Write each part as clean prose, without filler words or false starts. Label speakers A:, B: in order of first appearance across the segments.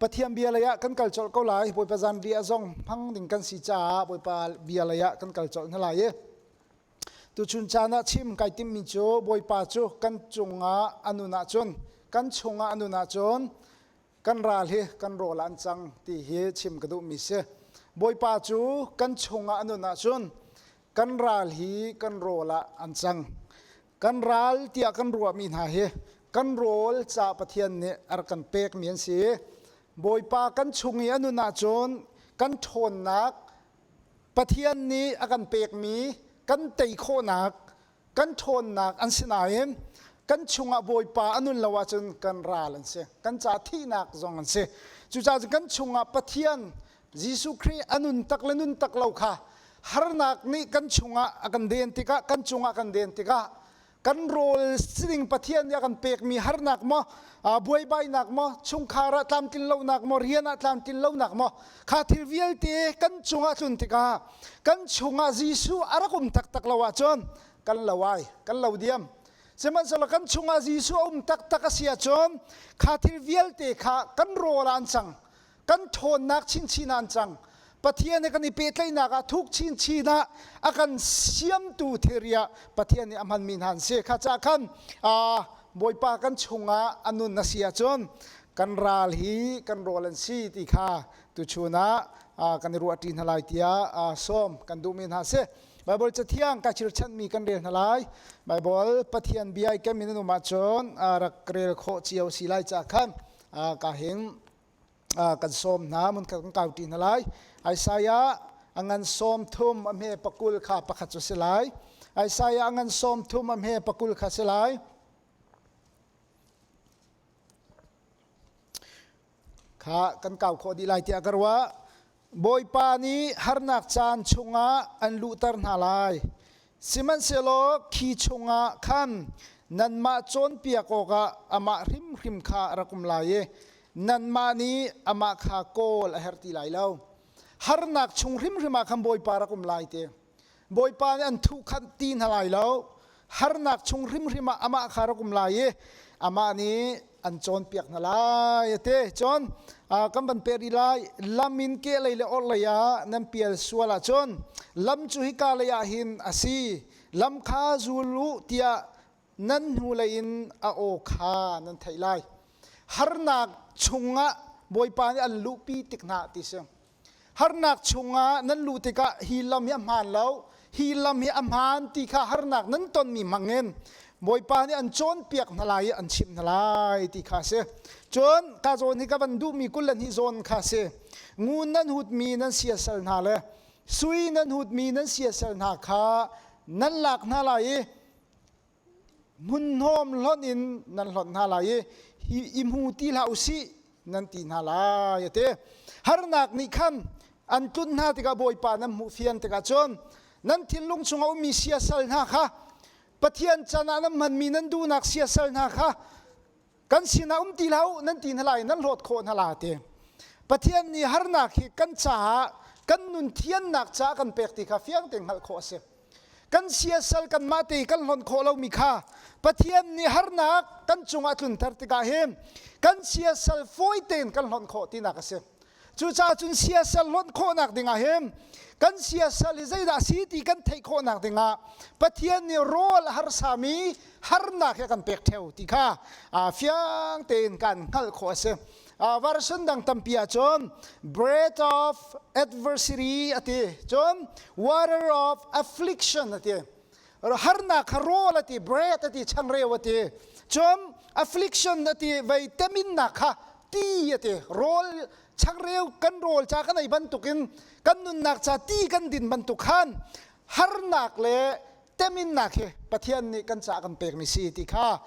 A: Pathian bia lei ah kan kal colh ko lai. Bawipa zanriah zong hmang ding kan si caah Bawipa bia lei ah kan kal colh hna lai i tuchun caan ah chim kai timmi cu Bawipa cu kan cungah a nun ahcun kan chungah a nun ahcun kan ral hi kan rawl ah an cang ti hi chim ka duhmi si. Bawipa cu kan chungah a nun ahcun kan ral hi kan rawl ah an cang. Kan ral tiah kan ruahmi hna hi kan rawl ca Pathian nih a rak kan pekmi an si. Bawipa kan chung i a nun ahcun kan ṭhawnnak Pathian nih a kan pekmi kan tei khawhnak kan ṭhawnnak an si nain kan chungah Bawipa a nun lo ahcun kan ral an si. Kan ca thihnak zong an si. Cucaah cun kan chungah Pathian Jesuh Khrih a nun tak le nun tak lo kha harnak nih kan chungah a kan den tikah kan cungah kan den tikah kan rawl sining Pathian nih a kan pekmi harnak maw buaibainak maw chungkhar ah tlamtlin lonak maw rian ah tlamtlin lonak maw kha thil vialte kan cungah tlun tikah kan chungah Jesuh a rak um taktak lo ahcun kan lo ai kan lo diam sihmanhsehlaw kan chungah Jesuh a um taktak a si ahcun kha thil vialte kha kan rawl ah an cang kan ṭhawnnak chinchin ah an cang. Pathian he kan i pehtlaihnak ah thuk chinchin ah a kan siamtu thilri ah Pathian nih a hmanmi hna an si. Kha caah khan Bawipa kan chungah a nun a si ahcun kan ral hi kan rawl an si ti kha tuchun ah kan i ruahṭi hna lai tiah sawm kan duhmi hna a si. Baibal cathiang ka chirchanhmi kan rel hna lai. Baibal Pathian bia i kemmi nan um ahcun rak rel khawh cio si lai caah khan ka hin kan sawm hna mun kan kau ti hna lai Isaiah a ngan sawm thum a hme pakul kha pakhat cu si lai Isaiah a ngan sawm thum a hme pakul kha si lai kha kan kau khawh dih lai tiah ka ruah Bawipa nih harnak caan chungah an luhter hna lai. Sihmanhsehlaw khi chungah khan nanmah cawnpiak awkah amah hrimhrim kha a rak um lai i nanmah nih amah kha kawl a herh ti lai lo. Harnak chung hrimhrim ah khan Bawipa rak um lai ti. Bawipa nih an thuh khanh ti hna lai lo. Harnak chung hrimhrim ah amah kha rak um lai i amah nih an cawnpiak hna lai a ti. Cun kan van peh rih lai. Lam in kehlei le orhlei ah nan pial sual ahcun lam cu hika lei ah hin a si. Lam kha zul u tiah nan hnulei in a aw kha nan theih lai. Harnak chungah Bawipa nih an luhpi tik hna ti si. Harnak chungah nan luh tikah hi lam hi a hmaan lo, hi lam hi a hmaan ti kha harnak nan tonmi hmangin Bawipa nih an cawnpiak hna lai i an chimh hna lai ti kha a si. Cun ka zawn hi ka van duhmi 22 zawn kha a si. Ngun nan hutmi nan siasal hna le sui nan hutmi nan siasal hna kha nan lak hna lai i hmunhnawm hlonh in nan hlonh hna lai i hi i hmu ti hlah u sih nan ti hna lai a ti. Harnak nih khan an tlunh hna tikah Bawipa nan hmuh fian tikah cun nan thinlung chungah ummi siasal hna kha Pathian can ah nan hmanmi nan duhnak siasal hna kha kan sinah um ti hlah u nan ti hna lai nan hlawt khawh hna la ti. Pathian nih harnak hi kan caah kan nun thiannak caah kan pek ti kha fiang tein hngalh khawh a si. Kan siasal kanmah te kan hlonh khawh lomi kha Pathian nih harnak kan cungah tlunter tikah hin kan siasal fawi tein kan hlonh khawh tinak a si. Cucaah cun siasal hlonh khawhnak dingah hin kan siasal hi zeidah a si ti kan theih khawhnak dingah Pathian nih rawl a harsami harnak hi a kan pek ṭheo ti kha fiang tein kan hngalh khawh a si. Version dang tampi ahcun bread of adversary a ti cun water of affliction a ti harnak kha rawl a ti bread a ti changreu a ti cun affliction a ti vei teminnak kha ti a ti rawl changreu kan rawl ca kan ei bantukin kan nunnak ca ti kan din bantuk khan harnak le teminnak hi Pathian nih kan caah kan pekmi si ti kha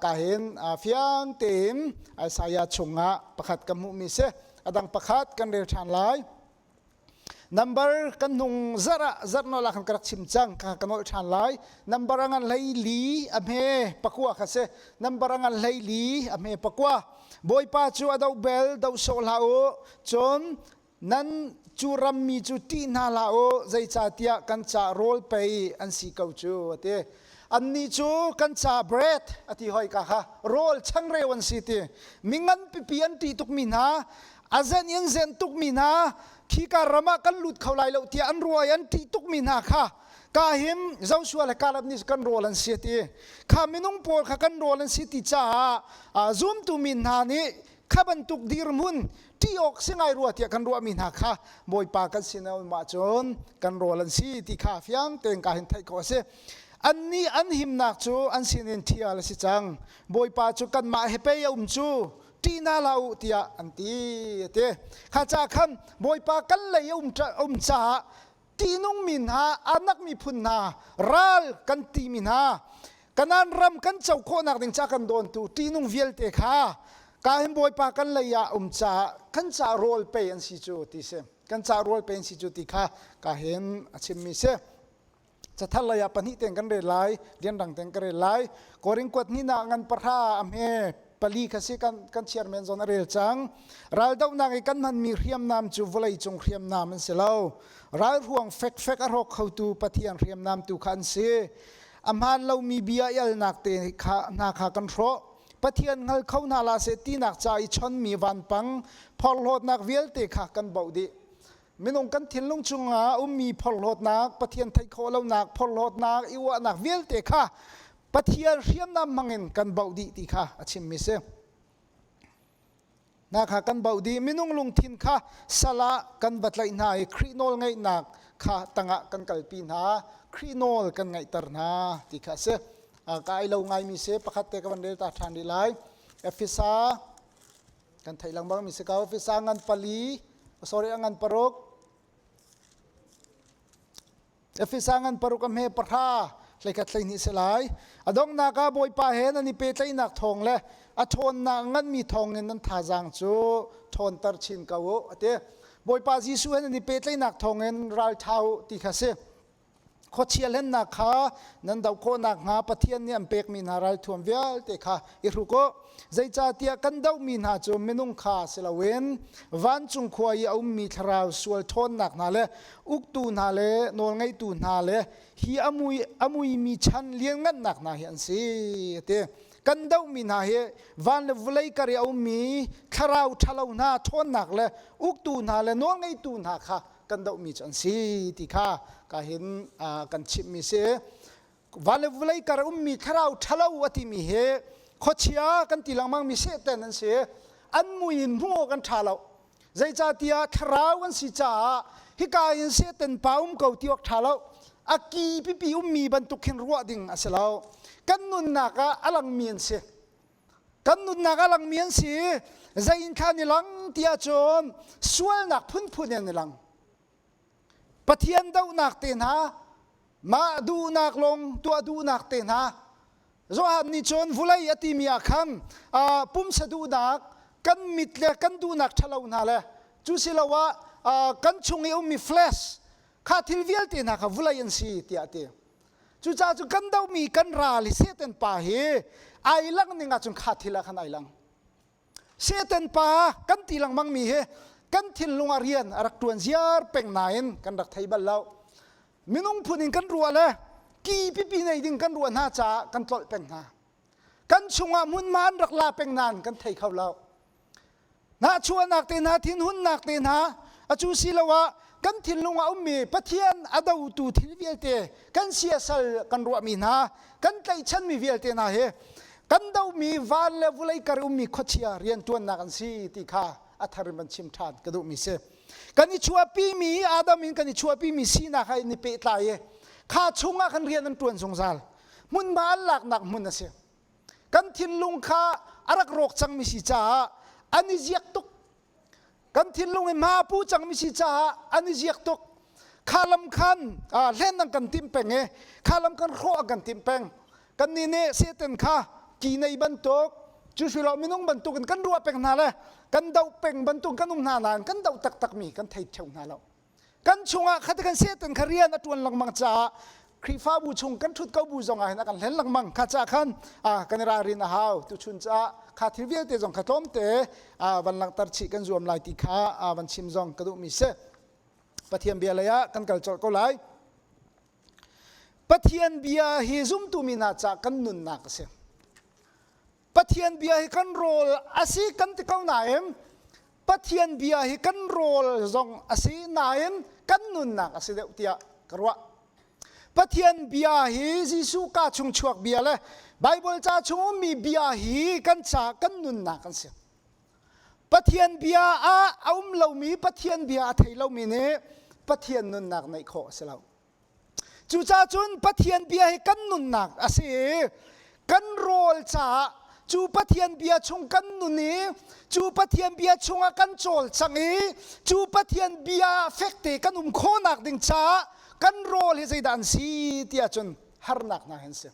A: ka hin fiang tein Isaiah chungah pakhat ka hmuhmi si. A dang pakhat kan rel ṭhan lai. Number kan hnung zarh ah zarh nawl ah khan ka rak chim cang ka ka nolh ṭhan lai. Number a ngan hlei li a hme pakua kha si. Number a ngan hlei li a hme pakua. Bawipa cu a doh bel doh sawh hlah u. Cun Nan cu rammi cu ṭih hna hlah u, zeicahtiah kan ca rawl pei an si ko cu, a ti. Annih cu kan ca bread a ti hoi ka kha rawl changreu an si ti. Mi ngan pipi an ṭih tukmi hna. A zen in zen tukmi hna khika ram ah kan lut kho lai lo tiah an ruah i an ṭih tukmi hna kha ka him Joshua le Caleb nih kan rawl an si ti. Kha minung pawl kha kan rawl an si ti caah zumtu mi hna nih kha bantuk dirhmun ṭih awk si ngai rua tiah kan ruahmi hna kha Bawipa kan sin a um ahcun kan rawl an si ti kha fiang tein ka hin theih khawh a si. Annih an himnak cu an sinin ṭhial a si cang. Bawipa cu kanmah he pei a um cu ṭih hna hlah u tiah an ti a ti. Kha ca khan Bawipa kan lei a um, um caah ṭihnungmi hna, anak miphun hna, ral kan timi hna, Kanaan ram kan co khawhnak ding ca kan dawntu ṭihnung vialte kha ka hin Bawipa kan lei ah um caah kan ca rawl pei an si cu ti si. Kan ca rawl pei an si cu ti kha ka hin a chimmi si. Cathar lei ah pahnih ten kan rel lai, rianrang ten ka rel lai. Korin kuat hnih nak ngan pahra a hme pali kha si kan kan chairman zon a rel cang. Raldohnak i kan hmanmi hriamnam cu vawlei cung hriamnam an si lo. Ralhruang fekfek a hrawk khotu Pathian hriamnam tu kha an si. A hmaan lomi bia i alnak te kha hna kha kan hrawh. Pathian hngal kho hna la seh tinak ca i chonmi vanpang phorhlawtnak vialte kha kan bauh dih. Minung kan thinlung chungah ummi phorhlawtnak, Pathian theih khawh lonak, phorhlawtnak, i uahnak vialte kha Pathian hriamnam hmangin kan bauh dih ti kha a chimmi si. Na kha kan bauh dih. Minung lungthin kha sal ah kan va tlaih hna i Khrih nawl ngeihnak kha tangah kan kalpi hna. Khrih nawl kan ngeihter hna ti kha a si. Ka ai lo ngaimi si. Pakhat te ka van rel ta ṭhan rih lai. Efesa Kan theih lengmang mi si ko. Fisa ngan pali, sorry, a ngan paruk. Efesa ngan paruk a hme pahra hleikhat hleihnih si lai. A donghnak ah Bawipa he nan i pehtlaihnak thawng le a ṭhawnnak nganmi thawng in nan thazaang cu ṭhawnter chin ko u a ti. Bawipa Jesuh he nan i pehtlaihnak thawng in ralṭha u ti kha si. Khuachia hlennak kha nan doh khawh nakhnga Pathian nih an pekmi hna ralthuam vialte kha i hruk u. Zeicahtiah kan dohmi hna cu minung kha si loin vancung khua i a ummi thlarau sual ṭhawnnak hna le uktu hna le nawlngeitu hna le hi a mui a muimi chan lianngannak hna hi an si a ti. Kan dohmi hna hi van le vawlei kar i a ummi thlarau ṭhalo hna ṭhawnnak le uktu hna le nawlngeitu hna kha kan dohmi cu an si ti kha ka hin kan chimhmi si. Van le vawlei kar ummi thlarau ṭhalo a timi hi khuachia kan ti lengmangmi Satan an si. An mui in hmuh awk an ṭha lo. Zeicahtiah thlarau an si caah hika in Satan pa um ko ti awk ṭha lo. A ki pipi ummi bantuk khin ruah ding a si lo. Kan nunnak ah a langmi an si. Kan nunnak a langmi an si. Zei in kha an i lang ti ahcun sualnak phunphun in an i lang. Pathian dohnak te hna, mah duhnak lawng tuah duhnak te hna. Johan nih cun vulei a timi ah khan pumsa duhnak, kan mit le kan duhnak ṭhalo hna le cu siloah kan chung i ummi flesh kha thil vialte hna kha vulei an si tiah a ti. Cucaah cu kan dohmi kan ral hi Satan pa hi ai lang ning ahcun kha thil ah khan ai lang. Satan pa kan ti lengmang mi hi kan thinlung ah rian a rak ṭuan ziar peng nain kan rak thei bal lo. Minung phun in kan ruah le ki pipi nei ding kan ruah hna caah kan tlolh peng hna. Kan chungah hmunhma an rak la peng nain kan thei kho lo. Nahchuahnak te hna, thinhunnak te hna, acu siloah kan thinlung ah ummi Pathian a dotu thil vialte kan siasal kan ruahmi hna, kan tlaihchanmi vialte hna hi kan dohmi van le vulei kar ummi khuachia rianṭuannak an si ti kha a thar in van chim ṭhan ka duhmi si. Kan i chuahpimi Adam in kan i chuahpimi sinak ha in i pehtlai i kha chungah khan rian an ṭuan zungzal. Hmunhma an laknak hmun a si. Kan thinlung kha a rak rawk cangmi si caah an i ziak tuk. Kan thinlung i hma a pu cangmi si caah an i ziak tuk. Kha lam khan hlen an kan timh peng i kha lam kan hrawh an kan timh peng. Kannih nih Satan kha ki nei bantuk cu silo minung bantuk in kan ruah peng hna le kan doh peng bantuk kan um hna nain kan doh taktakmi kan thei theo hna lo. Kan chungah kha kan Satan kha rian a ṭuan lengmang caah Khrihfabu chung kan ṭhut ko bu zong ah hin a kan hlen lengmang. Kha ca khan kan i ralrin a hau. Tuchun caah kha thil vialte zong kha tlawmte van langhter chih kan zuam lai ti kha van chim zong ka duhmi si. Pathian bia lei ah kan kal colh ko lai. Pathian bia hi zumtu mi hna caah kan nunnak a si. Pathian bia hi kan rawl a si kan ti ko nain. Pathian bia hi kan rawl zong a si nain kan nunnak a si deuh tiah ka ruah. Pathian bia hi Jesuh ka chung chuak bia le Bible ca chung ummi bia hi kan ca kan nunnak an si. Pathian bia ah a um lomi Pathian bia a thei lomi nih Pathian nunnak neih khawh a si lo. Cucaah cun Pathian bia hi kan nunnak a si i kan rawl caah cu Pathian bia chung kan nun i cu Pathian bia chungah kan cawlcang i cu Pathian bia fekte kan um khawhnak ding caah kan rawl hi zeidah an si tiah cun harnak hna hi an si.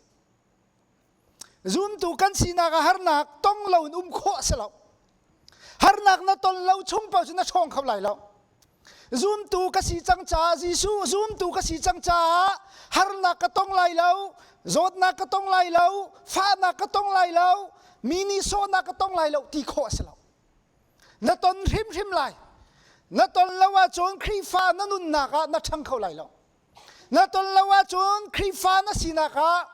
A: Zumtu kan sinak ah harnak tong lo in um khawh a si lo. Harnak na ton lo chung paoh cu na ṭhawng kho lai lo. Zumtu ka si cang caah Jesuh zumtu ka si cang caah harnak ka tong lai lo, zawtnak ka tong lai lo, fahnak ka tong lai lo, mi nih sawhnak ka tong lai lo ti khawh a si lo. Na ton hrimhrim lai. Na ton lo ahcun Khrihfa na nunnak ah na ṭhang kho lai lo. Na ton lo ahcun Khrihfa na sinak ah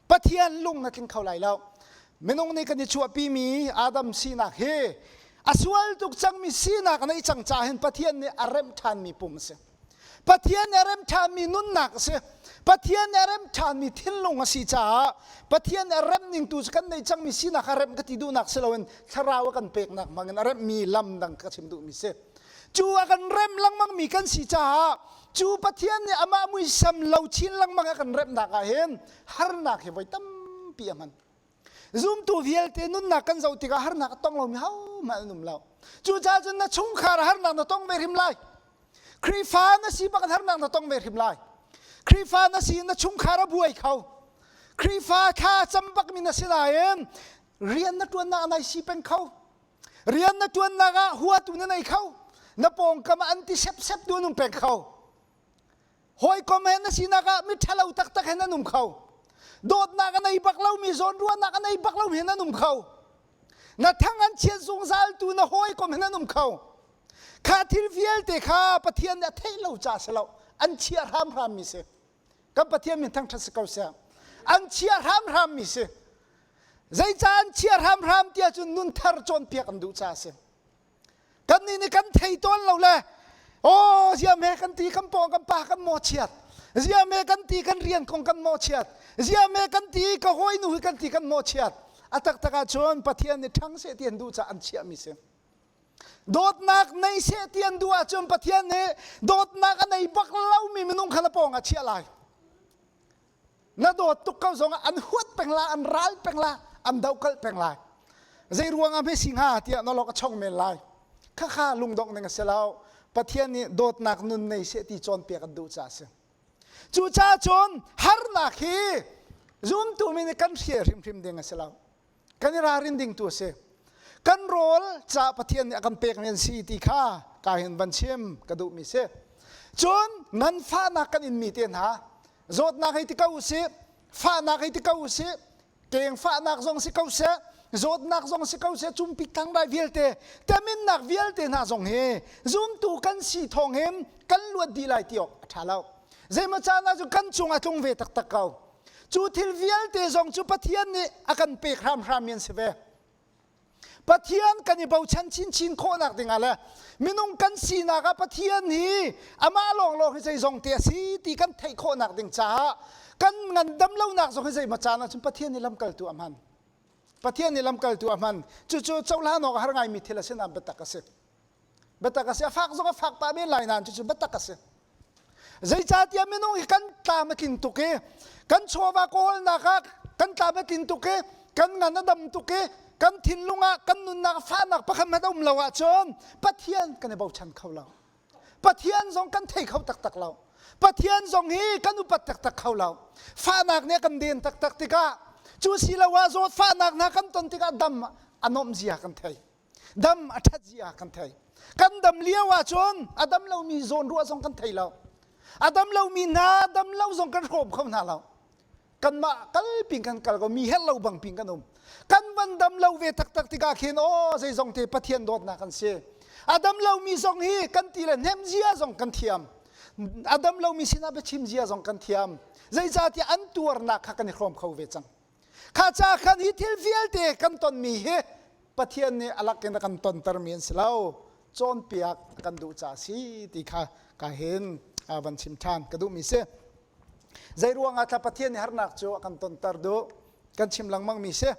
A: Pathian lung na tling kho lai lo. Minung nih kan i chuahpimi Adam sinak hi a sual tuk cangmi sinak a neih cang caah hin Pathian nih a remh ṭhanmi pum a si. Pathian nih a remh ṭhanmi nunnak a si. Pathian nih a remh ṭhanmi thinlung a si caah Pathian nih a remh ning tu cu kan neih cangmi sinak a remh ka ti duhnak si loin thlarau a kan peknak hmangin a remhmi lam dang ka chim duhmi si. Cu a kan remh lengmangmi kan si caah cu Pathian nih amah muisam lo chin lengmang a kan remhnak ah hin harnak hi voi tampi a hman. Zumtu vialte nunnak kan zoh tikah harnak a tong lomi hohmanh an um lo. Cucaah cun na chungkhar harnak na tong ve hrim lai. Khrihfa na si bak in harnak na tong ve hrim lai. Khrihfa na si na chungkhar a buai kho. Khrihfa thla cam bakmi na si nain rian na ṭuannak a nai si peng kho. Rian na ṭuannak ah huatu na nei kho. Na pawngkam ah an ti sepsep tu an um peng kho. Hawikom he na sinak ah mi ṭhalo taktak he nan um kho. Dawtnak a nei bak lomi, zawnruahnak a nei bak lomi he nan um kho. Na thang an chiat zungzal tu na hawikom he nan um kho. Kha thil vialte kha Pathian nih a theih lo ca si lo. An chiah hramhram mi si. Kan Pathian min thangṭhat si ko seh. An chiah hramhram mi si. Zeicah an chiah hramhram tiah cun nun thar cawnpiak an duh caah a si. Kannih nih kan thei tawn lo le aw ziame kan ti kan pawng kan pa kan mawchiat ziame kan ti kan rian kong kan mawchiat ziame kan ti ka hawinu hi kan ti kan mawchiat a taktak ahcun Pathian nih ṭhang seh ti an duh caah an chiahmi si. Dawtnak nei seh ti an duh ahcun Pathian nih dawtnak a nei bak lomi minung kha na pawng ah chiah lai. Na dawt tuk ko zongah an huat peng lai, an ral peng lai, an dohkalh peng lai. Zei ruangah hme si hnga tiah na lawk a chong men lai. Khakha lungdongh ning a si lo. Pathian nih dawtnak nun nei seh ti cawnpiak an duh caah a si. Cucaah cun harnak hi zumtu mi nih kan hrial hrimhrim ding a si lo. Kan i ralrin ding tu a si. Kan rawl ca Pathian nih a kan pekmi an si ti kha ka hin van chim ka duhmi si. Cun nganfahnak kan inmi te hna zawtnak hei ti ko usih, fahnak hei ti ko usih, keng fahnak zong si ko seh, zawtnak zong si ko seh, cumpik thangrai vialte, teminnak vialte hna zong hi zumtu kan si thawng hin kan luat dih lai ti awk a ṭha lo. Zeimaw caan ah cun kan cung a tlung ve taktak ko. Cu thil vialte zong cu Pathian nih a kan pek hramhram mi an si ve. Pathian kan i bochan chinchin khawhnak dingah le minung kan sinak ah Pathian hi amah lawnglawng hi zeizong te a si ti kan theih khawhnak ding caah kan ngandam lonak zong hi zeimaw caan ahcun Pathian nih lamkaltu a hman. Pathian nih lamkaltu a hman. Cucu cohlan awk a har ngaimi thil a si nain biatak a si. Biatak a si. A fak zong a fak pah men lai nain cucu biatak a si. Zeicahtiah minung hi kan tlam a tlin tuk i kan chawva kawlnak ah kan tlam a tlin tuk i kan ngan a dam tuk i kan thinlung ah kan nunnak fahnak pakhat hmanh a um lo ahcun Pathian kan i bochan kho lo. Pathian zong kan thei kho taktak lo. Pathian zong hi kan upat taktak kho lo. Fahnak nih a kan den taktak tikah cu siloah zawtfahnak hna kan ton tikah dam a nuamh zia kan thei. Dam a ṭhat zia kan thei. Kan dam lio ahcun a dam lomi zawn ruah zong kan thei lo. A dam lomi hna dam lo zong kan hrawm kho hna lo. Kanmah kal pin kan kal ko mi herh lo bang pin kan um. Kan van dam lo ve taktak tikah khin aw zeizong te Pathian dawtnak kan si. A dam lomi zong hi kan ti le hnem zia zong kan thiam. A dam lomi sinah biachim zia zong kan thiam. Zeicahtiah an tuarnak kha kan i hrawm kho ve cang. Kha ca khan hi thil vialte kan tonmi hi. Pathian nih a lak in a kan tontermi an si lo. Cawnpiak a kan duh caah si ti kha ka hin van chim ṭhan ka duhmi si. Zei ruangah thla Pathian nih harnak cu a kan tonter duh? Kan chim lengmangmi si.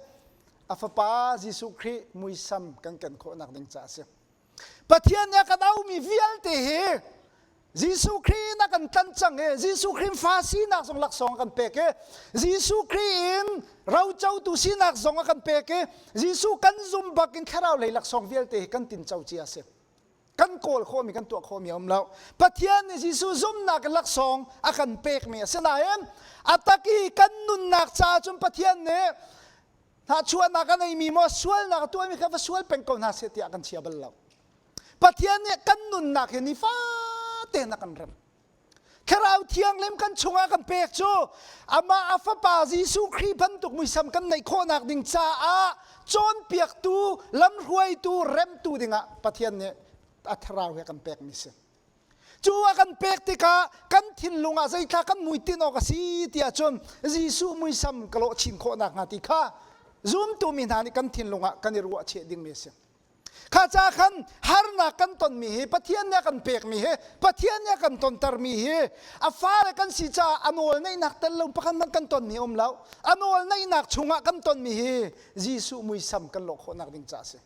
A: A fapa Jesuh Khrih muisam kan ken khawhnak ding caah a si. Pathian nih a kan aumi vialte hi Jesuh Khrih in a kan tlanh cang i Jesuh Khrih fa sinak zong laksawng a kan pek i Jesuh Khrih in rocotu sinak zong a kan pek i Jesuh kan zum bak in thlarau lei laksawng vialte hi kan tinco cia a si. Kan kawl khawhmi kan tuah khawhmi a um lo. Pathian nih Jesuh zumnak in laksawng a kan pekmi a si nain a tak i kan nunnak caah cun Pathian nih hnahchuahnak a neimi maw sualnak a tuahmi kha va sual peng ko hna seh tiah kan chia bal lo. Pathian nih kan nunnak hi nifate in a kan remh. Thlarau Thianghlim kan chungah kan pek cu amah a fapa Jesuh Khrih bantuk muisam kan neih khawhnak ding caah cawnpiaktu, lamhruaitu, remtu dingah Pathian nih a thlarau he kan pekmi si. Cu a kan pek tikah kan thinlung ah zeithla kan muitinh awk a si tiah cun Jesuh muisam ka lawh chin khawh nakhnga ti kha zumtu mi hna nih kan thinlung ah kan i ruahcheh dingmi a si. Kha ca khan harnak kan tonmi hi Pathian nih a kan pekmi hi Pathian nih a kan tontermi hi a fale kan si caah a nawl neihnak tel lo pakhat hmanh kan tonmi um lo. A nawl neihnak chungah kan tonmi hi Jesuh muisam kan lawh khawhnak ding caah a si.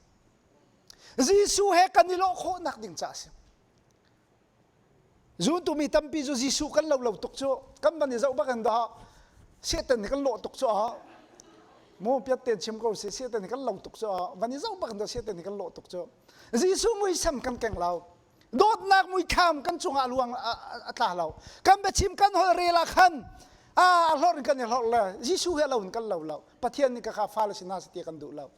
A: Jesuh he kan i lawh khawhnak ding caah a si. Zuntu mi tampi cu Jesuh kan lo lo tuk cu kan van i zoh bak in dah Satan nih kan lawh tuk cu ah mu piat ten chim ko si Satan nih kan lo tuk cu ah van i zoh bak in dah Satan nih kan lawh tuk cu Jesuh muisam kan keng lo dawtnak muithlam kan cungah luang a tla lo kan biachim kan holh rel ah khan a hlorh in kan i hlorh le Jesuh he lo in kan lo lo Pathian nih ka kha fale si hna si ti kan duh lo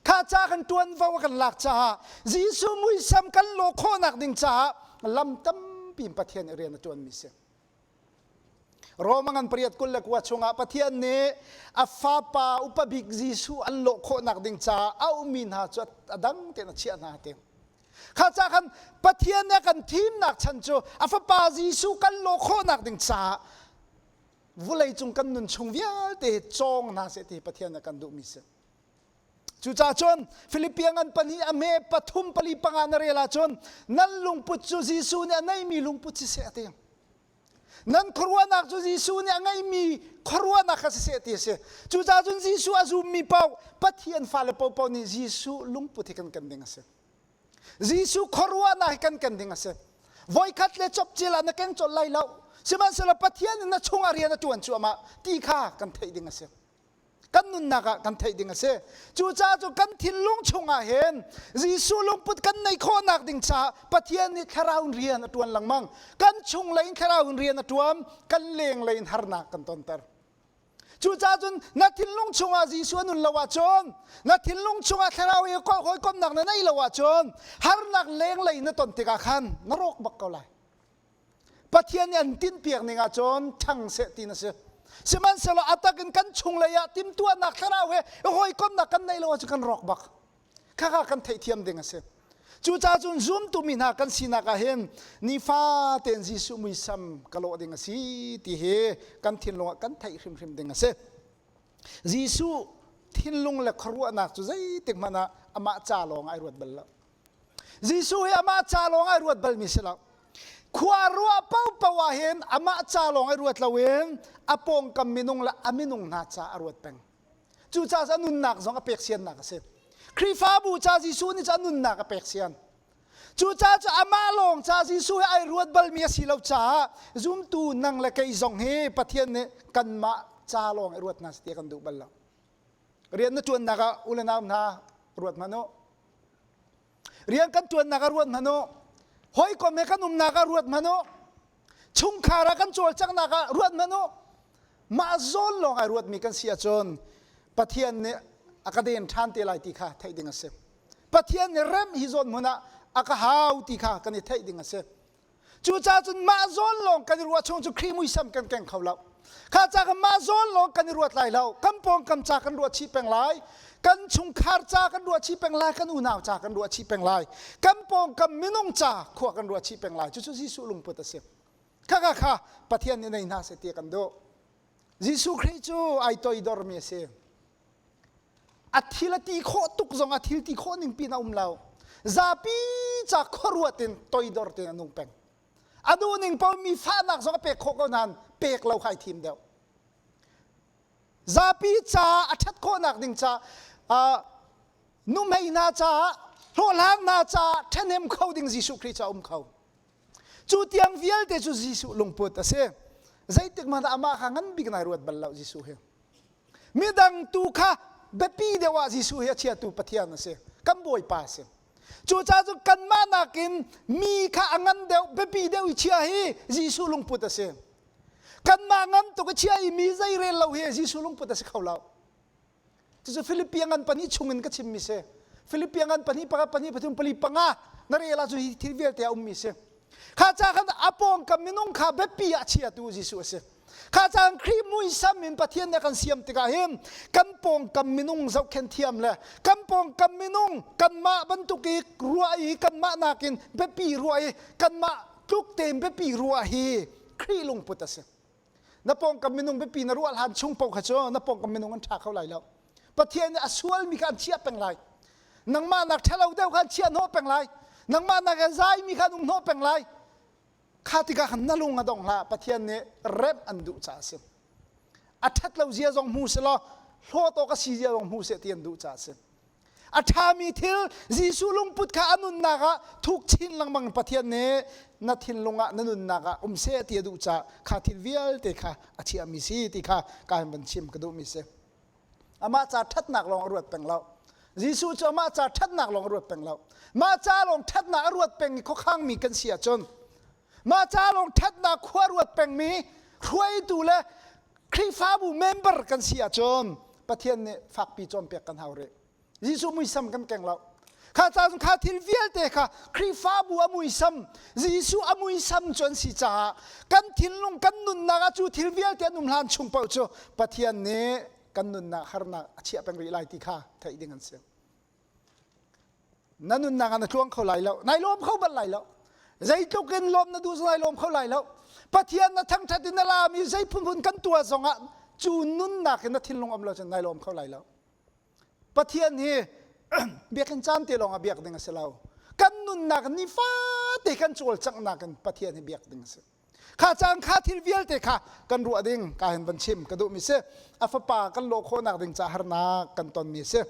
A: Kha ca kan ṭuanvo a kan lak caah Jesuh muisam kan lawh khawhnak ding caah lam tampi in Pathian nih rian a ṭuanmi si. Roma ngan pariat 29 chungah Pathian nih a fapa upa bik Jesuh an lawh khawhnak ding caah a ummi hna cu a dang tein a chiah hna ti. Kha ca khan Pathian nih a kan thimnak chan cu a fapa Jesuh kan lawh khawhnak ding caah vulei cung kan nun chung vialte cawng hna seh ti Pathian nih a kan duhmi si. Cucaah cun Philippian ngan pahnih a hme pathum pali panga na rel ahcun nan lungput cu Jesuh nih a neimi lungput siseh a ti. Nan khuaruahnak cu Jesuh nih a ngeimi khuaruahnak kha siseh ti a si. Cucaah cun Jesuh a zummi paoh Pathian fale paohpaoh nih Jesuh lungput hi kan ken ding a si. Jesuh khuaruahnak hi kan ken ding a si. Voikhat le copcil ah na keng colh lai lo. Sihmanhsehlaw Pathian in na chungah rian a ṭuan cuahmah ti kha kan theih ding a si. Kan nunnak ah kan theih ding a si. Cucaah cu kan thinlung chungah hin Jesuh lungput kan neih khawhnak ding caah Pathian nih thlarau in rian a ṭuan lengmang. Kan chunglei in thlarau in rian a ṭuan, kan lenglei in harnak kan tonter. Cucaah cun na thinlung chungah Jesuh a nun lo ahcun, na thinlung chungah thlarau i hawikomhnak na neih lo ahcun, harnak lenglei na ton tikah khan na rawk bak ko lai. Pathian nih an tinhpiak ning ahcun ṭhang seh ti na si. Sihmanhsehlaw a tak in kan chunglei ah timhtuahnak thlarau he hawikomhnak kan neih lo ahcun kan rawk bak. Khakha kan theihthiam ding a si. Cucaah cun zumtu mi hna kan sinak ah hin nifa tein Jesuh muisam ka lawh ding a si ti hi kan thinlung ah kan theih hrimhrim ding a si. Jesuh thinlung le khuaruahnak cu zeitik hmanh ah amah ca lawng ai ruat bal lo. Jesuh hi amah ca lawng ai ruat balmi si lo. Khua ruah paohpaoh ah hin amah ca lawng ai ruat loin a pawngkam minung le a minung hna ca a ruat peng. Cucaah a nunnak zong a pek siannak a si. Khrihfabu ca Jesuh nih cu a nunnak a pek sian. Cucaah cu amah lawng ca Jesuh hi ai ruat balmi a si lo caah zumtu nang le kei zong hi Pathian nih kanmah ca lawng i ruat hna seh ti a kan duh bal lo. Rian na ṭuannak ah u le nau hna ruat hmanh u. Rian kan ṭuannak ah ruat hmanh u. Hawikom he kan umnak ah ruat hmanh u. Chungkhar ah kan cawlcanghnak ah ruat hmanh u. Mah zawn lawng ai ruatmi kan si ahcun Pathian nih a ka den ṭhan te lai ti kha theih ding a si. Pathian nih rem hi zawn hmun ah a ka hau ti kha kan i theih ding a si. Cucaah cun mah zawn lawng kan i ruah chung cu Khrih muisam kan keng kho lo. Kha ca kan mah zawn lawng kan i ruat lai lo. Kan pawngkam ca kan ruah chih peng lai. Kan chungkhar ca kan ruah chih peng lai. Kan unau ca kan ruah chih peng lai. Kan pawngkam minung ca khua kan ruah chih peng lai. Cucu Jesuh lungput a si. Kha kha kha Pathian nih nei hna seh ti kan duh. Jesuh Khrih cu ai toidormi a si. A thil a ti khawh tuk zong a thil ti khawh ning pin a um lo. Zapi ca khuaruat in toidor tein a nung peng. A duh ning paoh mi fahnak zong a pek khawh ko nain pek lo kha ai thim deuh. Zapi ca a ṭhat khawhnak ding ca nuhmei hna caah hlawhhlang hna caah ṭhahnem kho ding Jesuh Khrih cu a um kho. Cu tiang vialte cu Jesuh lungput a si. Zeitik hmanh ah amah kha ngan bik nai ruat bal lo Jesuh hi. Midang tu kha biapi deuh ah Jesuh hi a chiatu Pathian a si. Kan Bawipa a si. Cucaah cun kanmah nakin mi kha a ngan deuh, biapi deuh i chia hi Jesuh lungput a si. Kanmah ngan tuk i chia i mi zei rel lo hi Jesuh lungput a si kho lo. Cucu Philippi ngan pahnih chungin ka chimmi si. Philippi ngan pahnih, pakhat, pahnih, pathum, pali, panga na rel ahcun hi thil vialte a ummi si. Kha ca khan a pawngkam minung kha biapi ah chiatu Jesuh a si. Kha caan Khrih muisam in Pathian nih a kan siam tikah hin kan pawngkam minung zohkhenh thiam le kan pawngkam minung kanmah bantuk i ruah i kanmah nakin biapi ruah i kanmah tluk tein biapi ruah hi Khrih lungput a si. Na pawngkam minung biapi na ruah hlan chung paoh kha cu na pawngkam minung an ṭha kho lai lo. Pathian nih a sualmi kha an chiah peng lai. Nangmah nak ṭhalo deuh kha an chiah hnawh peng lai. Nangmah nak a zaimi kha an um hnawh peng lai. Kha tikah khan na lung a dong hlah. Pathian nih remh an duh caah a si. A ṭhat lo zia zong hmu seh law hlawt awk a si zia zong hmu seh ti an duh caah a si. A ṭhami thil Jesuh lungput kha a nunnak ah thuk chin lengmang Pathian nih na thinlung ah na nunnak ah um seh ti a duh caah kha thil vialte kha a chiahmi si ti kha ka hin van chim ka duhmi si. Amah ca ṭhatnak lawng a ruat peng lo. Jesuh cu amah ca ṭhatnak lawng a ruat peng lo. Mah ca lawng ṭhatnak a ruat peng i khuakhangmi kan si ahcun mah ca lawng ṭhatnak khua ruat pengmi hruaitu le Khrihfabu member kan si ahcun Pathian nih fakpi cawnpiak kan hau rih. Jesuh muisam kan keng lo. Kha ca kha thil vialte kha Khrihfabu a muisam, Jesuh a muisam cu an si caah kan thinlung kan nunnak ah cu thil vialte an um hlan chung paoh cu Pathian nih kan nunnak harnak a chiah peng rih lai ti kha theih ding an si. Na nunnak ah na tluang kho lai lo, nai lawm kho bal lai lo. Zeitluk in lawm na duh zong nai lawm kho lai lo. Pathian na thangṭhat in na lami zei phunphun kan tuah zongah cu nunnak in na thinlung um lo cun nai lawm kho lai lo. Pathian hi biakinn caan te lawng ah biak ding a si lo. Kan nunnak nifate kan cawlcanghnak in Pathian hi biak ding a si. Kha caan kha thil vialte kha kan ruah ding ka hin van chim ka duhmi si. A fapa kan lawh khawhnak ding ca harnak kan tonmi si.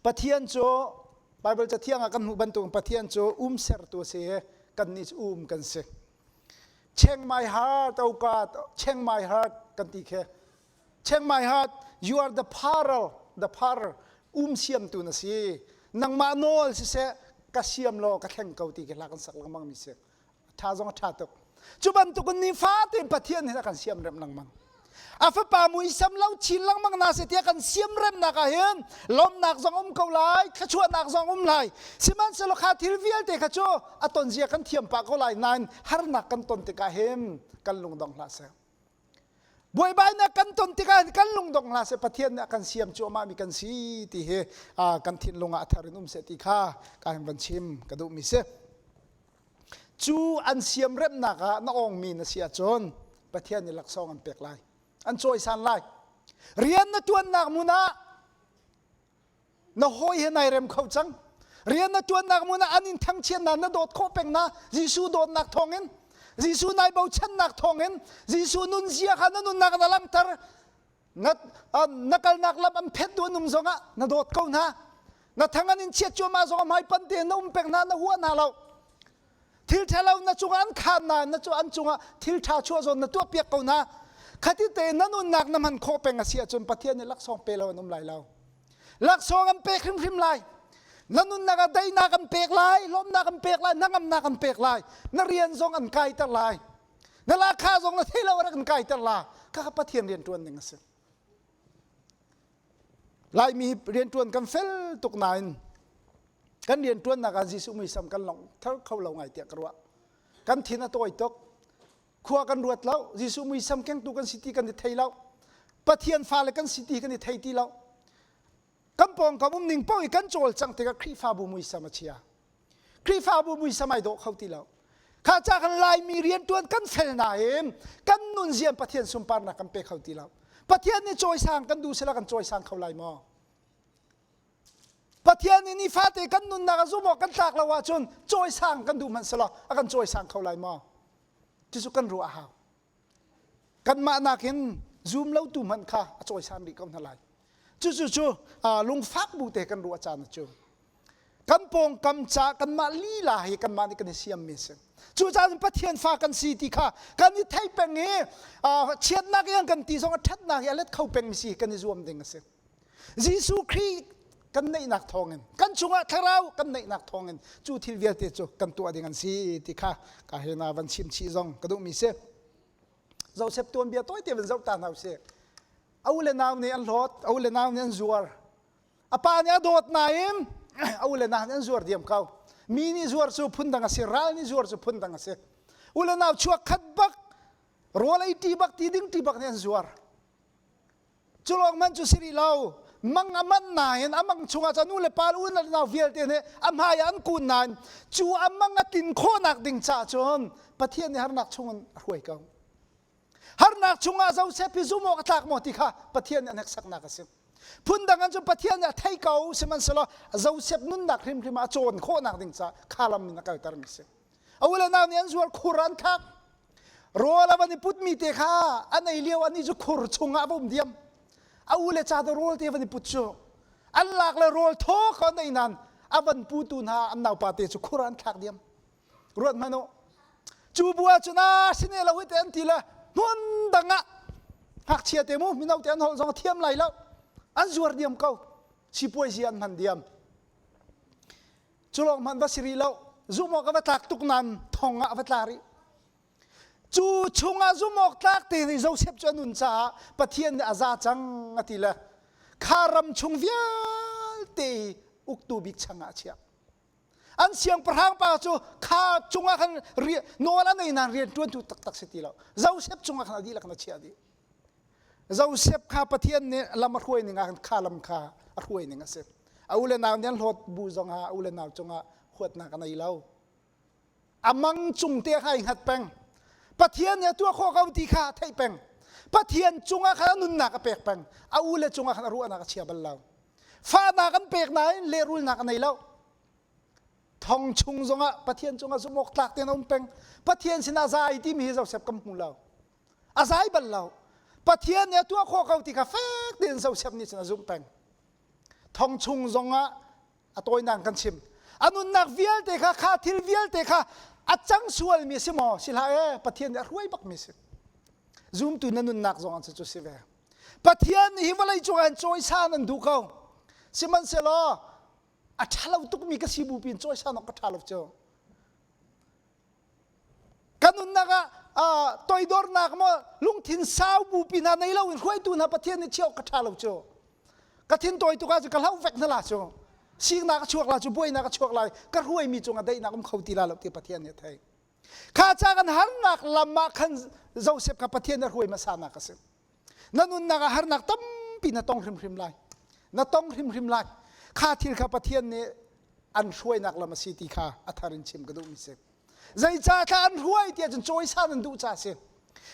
A: Pathian cu Bible cathiang ah kan hmuh bantuk Pathian cu um sertu a si i kannih cu um kan si. Change my heart, oh God, change my heart kan ti khi. Change my heart, you are the power, the power, um siamtu na si. Nangmah nawl siseh, ka siam law ka thleng ko ti khi hla kan sak lengmang mi si. Tha zong a tha tuk. Cu bantuk in nifa tein Pathian hin a kan siam rem lengmang. A fapa muisam lo chin lengmang na si tiah kan siam remnak ah hin lawmnak zong um ko lai, thluachuahnak zong um lai. Sihmanhsehlaw kha thil vialte kha cu a ton zia kan thiam pah ko lai nain harnak kan ton tikah hin kan lungdong hlah seh. Buaibainak kan ton tikah kan lungdong hlah seh Pathian nih a kan siam cuahmah mi kan si ti hi kan thinlung ah a thar in um seh ti kha ka hin van chim ka duhmi si. Cu an siamremnak ah na awngmi na si ahcun Pathian nih laksawng an pek lai. An cawisan lai. Rian na tuannak hmun ah na hawi he nai rem kho cang. Rian na tuannak hmun ah an in thangchiatnak na dawt khawh peng na Jesuh dawtnak thawngin Jesuh nai bochannak thawngin Jesuh nunzia kha na nunnak na langhter na, na kalnak lam an phet tu an um zongah na dawt ko hna na thang an in chiat cuahmah zongah hmaipan tein na um peng hna na hua hna lo thil ṭhalo na cungah an khaan na na cu an cungah thil ṭha chuah zawn na tuah piak ko hna khati te na nunnak na hman khawh peng a si ahcun Pathian nih laksawng pe lo an um lai lo laksawng an pek hrimhrim lai na nunnak ah daihnak an pek lai lawmnak an pek lai hnangamnak an pek lai na rian zong an kaiter lai na lahkhah zong na thei lo rak in kaiter la kha Pathian rian ṭuan ding a si Laimi rianṭuan kan fel tuk nain kan rianṭuannak ah Jesuh muisam kan longh thar kho lo ngai tiah ka ruah. Kan thin a tawi tuk. Khua kan ruat lo. Jesuh muisam kengtu kan si ti kan i thei lo. Pathian fale kan si ti kan i thei ti lo. Kan pawngkam um ning paoh i kan cawlcangh tikah Khrihfabu muisam a chia. Khrihfabu muisam ai dawh kho ti lo. Kha ca kan Laimi rianṭuan kan fel nain kan nunzian Pathian sunparnak kan pe kho ti lo. Pathian nih cawisang kan duh sila kan cawisang kho lai maw? Pathian nih nifate kan nunnak a zum awk kan tlak lo ahcun cawisang kan duh hmanh selaw a kan cawisang kho lai maw? Cucu kan ruah a hau. Kanmah nakin zum lo tu hmanh kha a cawisan rih ko hna lai. Cucu cu lungfak bu te kan ruah caan cu. Kan pawngkam ca kanmah lila hi kanmah nih kan i siammi a si. Cucaah Pathian fa kan si ti kha kan i thei peng i chiatnak i an kan ti zong a ṭhatnak i a let kho pengmi si kan i zuam ding a si. Jesuh Khrih kan neihnak thawngin kan chungah thlarau kan neihnak thawngin cu thil vialte cu kan tuah ding an si ti kha ka he na van chim chih zong ka duhmi si. Joseph tuanbia tawite van zoh ta hna usih. A u le nau nih an hlawt, a u le nau nih an zuar. A pa nih a dawt nain a u le nau nih an zuar diam ko. Mi nih zuar cu phundang a si, ral nih zuar cu phundang a si. U le nau chuak khat bak, rawl ei ṭi bak, ti ding ṭi bak nih an zuar. Cu lawng hmanh cu si rih lo. Mang a manh nain a mang chungah cun nu le pa le unau nau vialte nih a hmai ah an kun nain cu a mang a tlin khawhnak ding caah cun Pathian nih harnak chungin a hruai ko. Harnak chungah Joseph hi zum awk a tlak maw ti kha Pathian nih a hneksaknak a si. Phundang an cu Pathian nih a thei ko sihmanhsehlaw Joseph nunnak hrimhrim ah a cawn khawhnak ding caah kha lam in a kaltermi a si. A u le nau nih an zuar khur an khak. Rawl a van i putmi te kha an ei lio anih cu khur chungah a va um diam. A u le ca rawl te van i put cu an lak le rawl thaw kha an ei nain a van putu hna an naupa te cu khur ah an thlak diam. Ruat hmanh u. Cu bu ah cun a sine lo hi te an ti le hmun dang ah ngakchia te mu mino te an holh zong a thiam lai lo. An zuar diam ko. Sipuazi an hman diam. Cu lawng hmanh va si rih lo. Zumh awk a va tlak tuk nain thong ah a va tla rih. Cu chungah zumh awk tlak te nih Joseph cu a nun caah Pathian nih a za cang a ti le kha ram chung vialte i uktu bik chang ah a chiah. An siangpahrang pa cu kha cungah khan nawl a nei nain rian ṭuantu taktak si ti lo. Joseph cungah khan a dihlak in a chiah dih. Joseph kha Pathian nih lam a hruai ning ah khan kha lam kha a hruai ning a si. A u le nau nih an hlawt bu zongah a u le nau cungah huatnak a nei lo. A mang cung te kha ai hngat peng. Pathian nih a tuah khawh ko ti kha a theih peng. Pathian cungah khan a nunnak a pek peng. A u le cungah khan a ruahnak a chia bal lo. Fahnak an pek nain lehrulnak a nei lo. Thong chung zongah Pathian cungah zumh awk tlak tein a um peng. Pathian sinah zai timi hi Joseph kan hmu lo. A zai bal lo. Pathian nih a tuah khawh ko ti kha fek tein Joseph nih cun a zumh peng. Thong chung zongah a tawinak kan chim. A nunnak vialte kha kha thil vialte kha a cang sualmi a si maw? Si hlah ee, Pathian nih a hruai bakmi a si. Zumtu na nunnak zong cu si ve. Pathian nih hi vawlei cungah in cawisan an duh ko. Sihmanhsehlaw a ṭhalo tukmi ka si bu pin cawisan awk ka ṭha lo cu. Kan nunnak ah toidornak maw lungthin sau bupi hna nei loin hruaitu hna Pathian nih chiah awk ka ṭha lo cu. Ka thin tawi tuk ahcun ka hloh vek hna la cu. Siknak a chuak la cu buainak a chuak lai. Ka hruaimi cungah daihnak um kho ti la lo ti Pathian nih a theih. Kha ca kan harnak lam ah khan Joseph kha Pathian nih a hruai hmasa nak a si. Na nunnak ah harnak tampi na tong hrimhrim lai. Na tong hrimhrim lai. Kha thil kha Pathian nih an hruainak lam a si ti kha a thar in chim ka duhmi si. Zeicah thla an hruai ti ahcun cawisan an duh ca a si.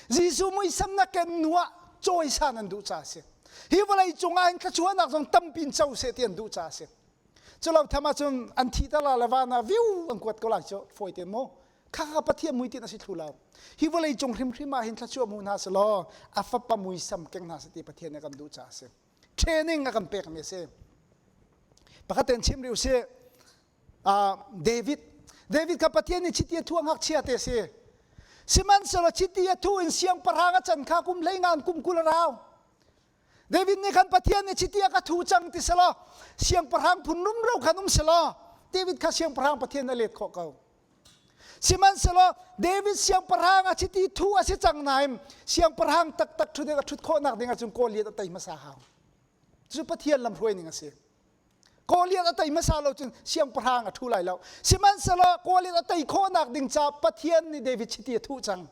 A: Jesuh muisam na ken hnu ah cawisan an duh ca a si. Hi vawlei cungah hin thluachuahnak zong tampi in co seh ti an duh ca a si. Culo tham ahcun an thi ta la le van ah viu an kuat ko lai cu fawi te mu. Kha kha Pathian muitinh a si thlu lo. Hi vawlei cung hrimhrim ah hin thluachuah mu hna selaw a fapa muisam keng hna seh ti Pathian nih a kan duh ca a si. Training a kan pekmi a si. Pakhat tein chim rih usih. David David kha Pathian nih chiti a thu a ngakchia te a si. Sihmanhsehlaw chiti a thu in siangpahrang a can kha kum hleingan kum 20 a rau. David nih khan Pathian nih chiti a ka thu cang ti selaw siangpahrang phun rumro khan um selaw David kha siangpahrang Pathian a let khawh ko. Sihmanhsehlaw David siangpahrang a chiti thu a si cang nain siangpahrang taktak ṭhut a ṭhut khawhnak ding ahcun Goliath a tei hmasa hau. Cu Pathian lamhruai ning a si. Goliath a tei hmasa lo cun siangpahrang a ṭhu lai lo. Sihmanhsehlaw Goliath a tei khawhnak ding caah Pathian nih David chiti a thuh cang.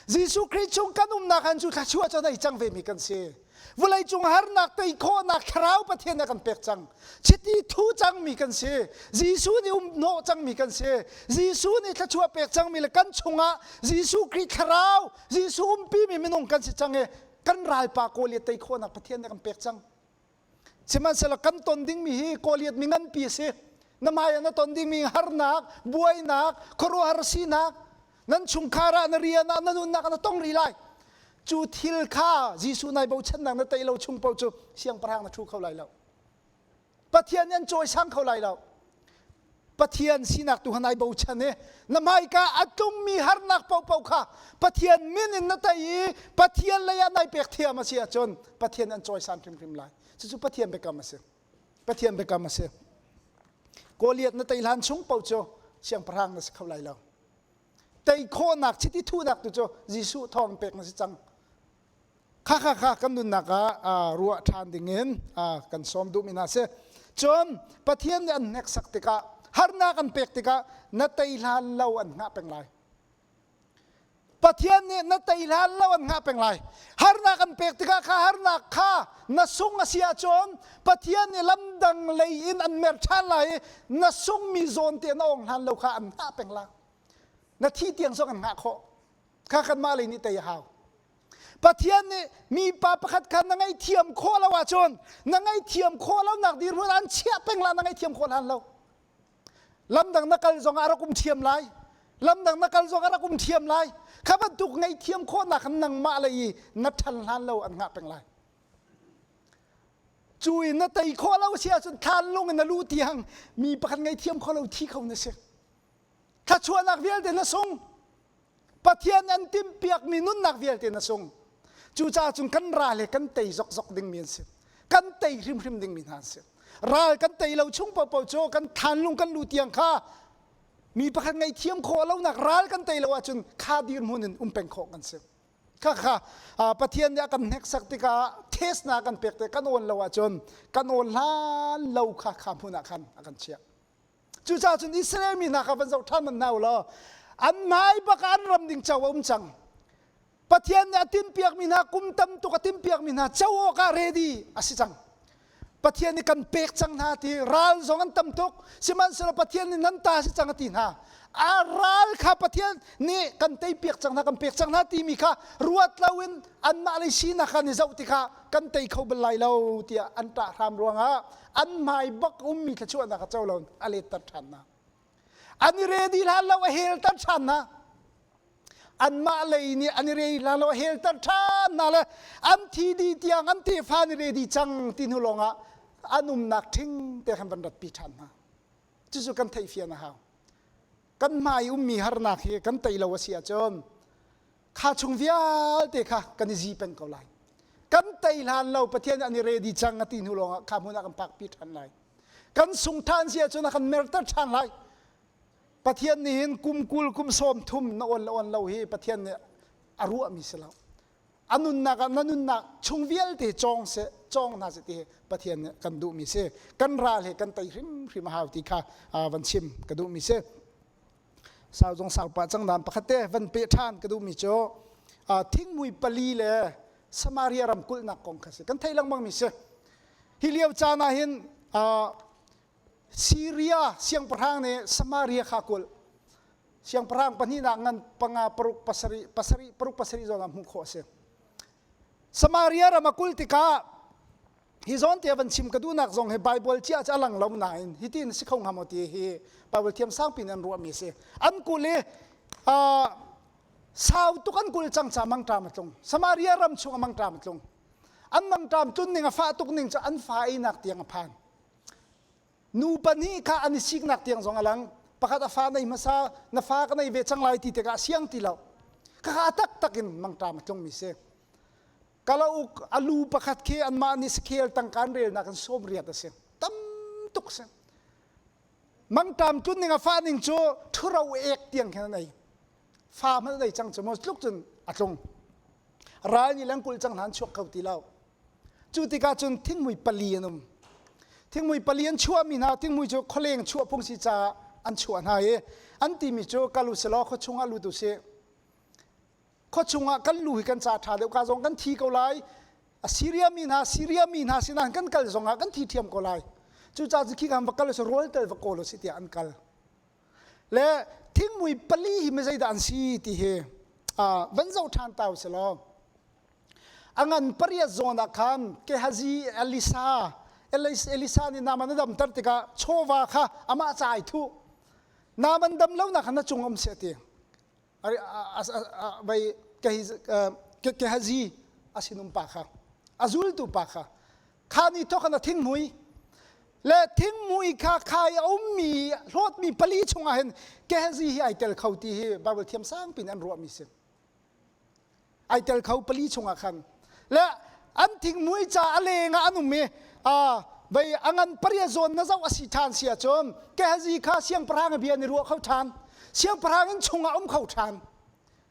A: Jesuh Khrih chung kan umnak han cu thluachuah cu nei cang vemi kan si. Vawlei cung harnak tei khawhnak thlarau Pathian a kan pek cang. Chiti thu cangmi kan si. Jesuh nih um hnawh cangmi kan si. Jesuh nih thluachuah pek cangmi le kan chungah Jesuh Khrih thlarau, Jesuh umpimi minung kan si cang i. Kan ralpa Goliath tei khawhnak Pathian nih kan pek cang. Sihmanhsehlaw kan ton dingmi hi Goliath mi nganpi a si. Na hmai ah na ton dingmi harnak, buainak, khuaruahhar sinak, nan chungkhar ah, na rian ah, na nunnak ah na tong rih lai. Cu thil kha Jesuh nai bochannak na tei lo chung paoh cu siangpahrang na ṭhu kho lai lo. Pathian nih an cawisang kho lai lo. Pathian sinak tu kha nai bochan i na hmaika a tlungmi harnak paohpaoh kha Pathian min in na tei i Pathian lei ah nai pek thiam a si ahcun Pathian an cawisan hrimhrim lai. Cucu Pathian biakam a si. Pathian biakam a si. Goliath na tei hlan chung paoh cu siangpahrang na si kho lai lo. Tei khawhnak chiti thuhnak tu cu Jesuh thawng pek na si cang. Kha kha kha kan nunnak ah ruah ṭhan dingin kan sawm duhmi hna si. Cun Pathian nih an hneksak tikah harnak an pek tikah na tei hlan lo an hngah peng lai. Pathian nih na tei hlan lo an hngah peng lai. Harnak an pek tikah kha harnak kha na sung a si ahcun Pathian nih lamdang lei in an mer ṭhan lai i na sungmi zawn te na ong hlan lo kha an hngah peng lai. Na thi tiang zong an hngah khawh. Kha kanmah lei nih tei a hau. Pathian nih mipa pakhat kha na ngaihthiam khawh lo ahcun na ngaihthiam khawh lonak dirhmun an chiah peng la na ngaihthiam khawh hlan lo. Lamdang na kal zong ah rak um thiam lai. Lamdang na kal zong ah rak um thiam lai. Kha bantuk ngaihthiam khawhnak khan nangmah lei i na ṭhan hlan lo an ngah peng lai. Cu in na tei khawh lo si ahcun thlan lung in na luh tiang mi pakhat ngaihthiam khawh lo thi kho na si. Thluachuahnak vialte na sung. Pathian an timhpiakmi nunnak vialte na sung. Cucaah cun kan ral he kan tei zokzok dingmi an si. Kan tei hrimhrim dingmi hna an si. Ral kan tei lo chung paohpaoh cu kan thlanlung kan lu tiang kha mi pakhat ngaihthiam khawh lonak ral kan tei lo ahcun kha dirhmun in um peng khawh kan si. Kha kha Pathian nih a kan hneksak tikah test na kan pek te kan awn lo ahcun kan awn hlan lo kha kha hmun ah khan a kan chiah. Cucaah cun Israel mi hna kha van zoh ṭhan hmanh hna u law an hmai bak ah an ram ding co a um cang. Pathian nih a timhpiakmi hna kum tam tuk a timhpiakmi hna co awkah ready a si cang. Pathian nih kan pek cang hna ti ral zong an tam tuk sihmanhsehlaw Pathian nih nan ta si cang a ti hna. A ral kha Pathian nih kan teipiak cang hna kan pek cang hna timi kha ruat loin anmah lei sinak kha an i zoh tikah kan tei kho bal lai lo tiah an ṭah hram ruangah an hmai bak ummi thluachuahnak a co lo a letter ṭhan hna. An i ready hlan lo a helter ṭhan hna. Anmah lei nih an i ready hlan lo a helter ṭhan hna le an thi dih tiang an tefa an i ready cang ti hnu lawngah an umnak ṭhing te khan van ratpi ṭhan hna. Cucu kan theihfian a hau. Kan hmai ummi harnak hi kan tei lo a si ahcun kha chung vialte kha kan i zi peng ko lai. Kan tei hlan lo Pathian an i ready cang a ti hnu lawngah kha hmun ah kan pakpi ṭhan lai. Kan sung ṭhan si ahcun a kan merter ṭhan lai. Pathian nih hin kum 20 kum 30 na awn le awn lo hi Pathian nih a ruahmi si lo. A nunnak ah na nunnak chung vialte cawng seh, cawng hna seh ti hi Pathian nih kan duhmi si. Kan ral he kan tei hrimhrim a hau ti kha van chim ka duhmi si. Sau zong sau pah cang nain pakhat te van peh ṭhan ka duhmi cu thingmui pali le Samaria ram kulhnak kong kha si. Kan theih lengmangmi si. Hi lio caan ah hin Syria siangpahrang nih Samaria kha kulh. Siangpahrang pahnihnak ngan panga paruk pasarih pasarih paruk pasarih zawn ah hmuh khawh a si. Samaria ram a kulh tikah hi zawn te van chim ka duhnak zong hi Bible cia cu a lang lo nain hitin si kho hnga maw ti hi Bible thiam sangpi in an ruahmi a si. An kul i sau tuk an kul cang ca mangṭam a tlung. Samaria ram chung a mangṭam a tlung. An mangṭam tlun ning a fah tuk ning cu an fa einak tiang a phan. Nu pahnih kha an i siknak tiang zong a lang. Pakhat a fa nei hmasa, na fa ka nei ve cang lai ti tikah a siang ti lo. Khakha a taktak in mangṭam a tlungmi si. Kalauk a lu pakhat khi anmah nih sakhel tangka an relnak in 80 a si. Tam tuk si. Mangṭam tlun ning a fah ning cu ṭhuro ek tiang khin an ei. Fa hmanh an ei cang cu maw tluk cun a tlung. Ral nih langkulh cang hna an chuak kho ti lo. Cu tikah cun thingmui pali an um. Thingmui pali an chuahmi hna thingmui cu khualeng chuah phung si caah an chuah hna i an timi cu kal u silaw khua chungah lut u sih. Khua chungah kan lu hi kan ca ṭha deuh ka zong kan thi ko lai. Assyria mi hna Syria mi hna sinah kan kal zongah kan thi ṭhiam ko lai. Cucaah cu khi kan va kal u rawl tel va kawl u sih tiah an kal. Le thingmui pali hi mi zeidah an si ti hi van zoh ṭhan ta u silaw. A ngan pariat zawn ah khan Gehazi Elisa Elisa nih Naaman a damter tikah chawva kha amah ca ai thuh. Naaman dam lonak kha na cung um seh ti. Vai Gehazi a sinum pa kha a zultu pa kha kha ni thawk khan a thinghmui le thinghmui kha khai a ummi hlawtmi pali chungah hin Gehazi hi ai tel kho ti hi Bible thiam sangpi in an ruahmi si. Ai tel kho pali chungah khan le an thinghmui ca a leng ah an um i vei a ngan paria zawn na zoh a si ṭhan si ahcun Gehazi kha siangpahrang a bia an i ruah kho ṭhan siangpahrang in chungah um kho ṭhan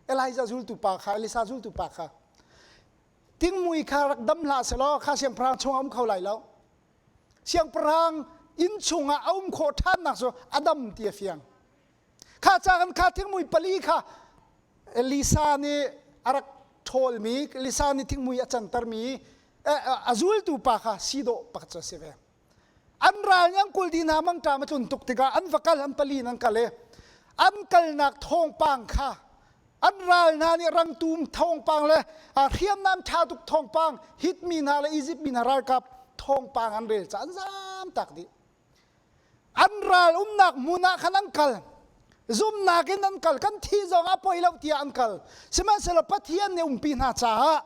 A: Elijah zultu pa kha Elisa zultu pa kha tingmui kha rak dam hlah selaw kha siangpahrang chungah um kho lai lo siangpahrang inn chungah a um khawh ṭhannak cu a dam ti a fiang Kha ca kan kha thingmui pali kha Elisa nih a rak ṭhawlmi, Elisa nih thingmui a cantermi a zultu pa kha si dawh pakhat cu a si ve. An ral nih an kul dih hna mangṭam a tlun tuk tikah an va kal an pali in an kal i an kalnak thawngpang kha an ral hna nih rangtum thawngpang le hriamnam ṭha tuk thawngpang Hit mi hna le Izipt mi hna ralkap thawngpang an rel caah an zam tak dih. An ral umnak hmun ah khan an kal. Zumnak in an kal. Kan thi zong ah poi lo tiah an kal. Sihmanhsehlaw Pathian nih umpi hna caah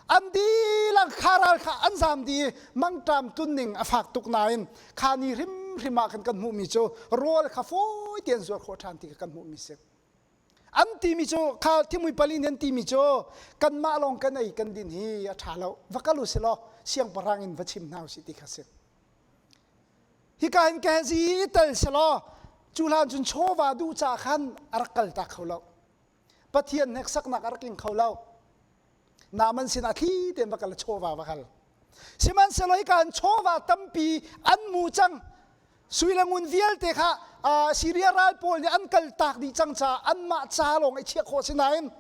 A: an dihlak kha ral kha an zam dih i mangṭam tlunning a fak tuk nain kha ni hrimhrim ah khan kan hmuhmi cu rawl kha fawi tein zuar khawh ṭhan ti kha kan hmuhmi si. An timi cu kha thimui pali nih an timi cu kanmah lawng kan ei kan din hi a ṭha lo. Va kal u si law siangpahrang in va chim hna u sih ti kha si. Hika hin Gehazi i tel selaw cu hlan cun chawva duh ca khan a rak kal ta kho lo. Pathian hneksaknak a rak ing kho lo. Naaman sinah thli tein va kal chawva va hal. Sihmanhsehlaw hika hin chawva tampi an mu cang. Sui le ngun vialte kha Siria ral pawl nih an kal tak dih cang caah anmah ca lawng i chiah khawh si nain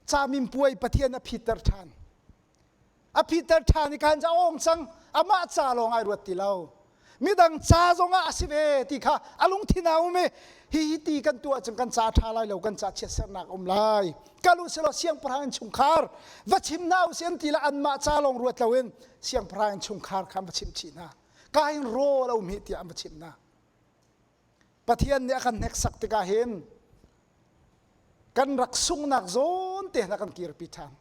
A: ca min puai Pathian a phitter ṭhan. A phiter ṭhan i khan a awng cang amah ca lawng ai ruat ti lo midang ca zongah a si ve ti kha a lungthin a um i hihi ti kan tuah cun kan ca ṭha lai lo kan ca chiatsernak um lai kal u silaw siangpahrang in chungkhar va chim hna u si an ti le anmah ca lawng ruat loin siangpahrang in chungkhar kha an va chimh chih hna ka hin rawl a um hi tiah an va chimh hna Pathian nih a kan hneksak tikah hin kan rak sunghnak zawn te hna kan kirpi ṭhan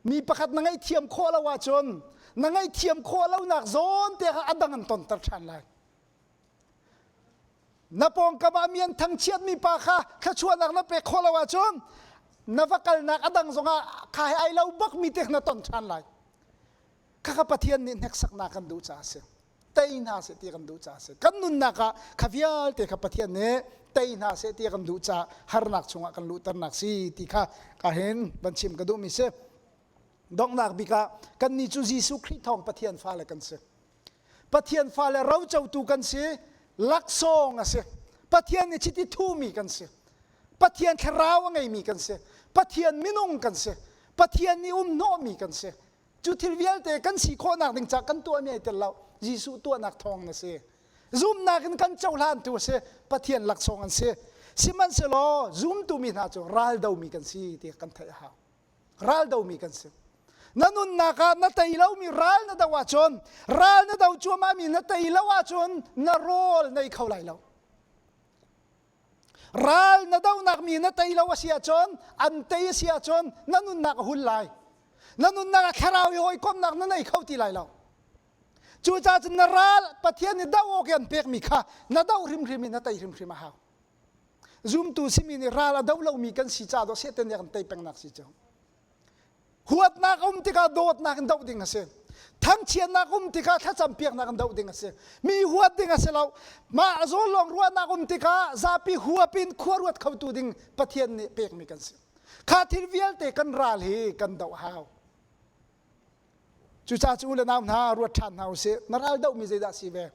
A: Mi pakhat na ngaihthiam khawh lo ahcun na ngaihthiam khawh lonak zawn te kha a dang an tonter ṭhan lai. Na pawngkam ah mi an thangchiatmi pa kha thluachuahnak na pek khawh lo ahcun na va kalnak a dang zongah kha he ai lo bakmi te kha na ton ṭhan lai. Khakha Pathian nih hneksaknak kan duh caah a si. Tei hna seh ti kan duh caah a si. Kan nunnak ah kha vialte kha Pathian nih tei hna seh ti kan duh caah harnak chungah kan luhternak si ti kha ka hin van chim ka duhmi si. Donghnak bik ah kannih cu Jesuh Khrih thawng Pathian fale kan si. Pathian fale rocotu kan si, laksawng a si. Pathian nih chiti thumi kan si. Pathian thlarau a ngeimi kan si. Pathian minung kan si. Pathian nih um hnawhmi kan si. Cu thil vialte kan si khawhnak ding ca kan tuahmi ai tel lo. Jesuh tuahnak thawng na si. Zumnak in kan cohlantu a si. Pathian laksawng an si. Sihmanhsehlaw zumtu mi hna cu raldomi kan si ti kan theih a hau. Raldomi kan si. Na nunnak ah na tei lomi ral na do ahcun ral na do cuahmahmi na tei lo ahcun na rawl nei kho lai lo. Ral na dohnak mi na tei lo a si ahcun an tei a si ahcun na nunnak a hul lai. Na nunnak ah thlarau i hawikomhnak na nei kho ti lai lo. Cucaah cun na ral Pathian nih doh awk i an pekmi kha na doh hrimhrim i na tei hrimhrim a hau. Zumtu simi nih ral a do lomi kan si caah dawh Satan nih a kan tei pengnak si cu. Huatnak um tikah dawtnak in doh ding a si. Thangchiatnak um tikah thlacam piaknak in doh ding a si. Mi huat ding a si lo. Mah zawn lawng ruahnak um tikah zapi huap in khua ruat khotu ding Pathian nih pekmi kan si. Kha thil vialte kan ral hi kan doh hau. Cucaah cu u le nau hna ruat ṭhan hna usih. Na ral dohmi zeidah si ve?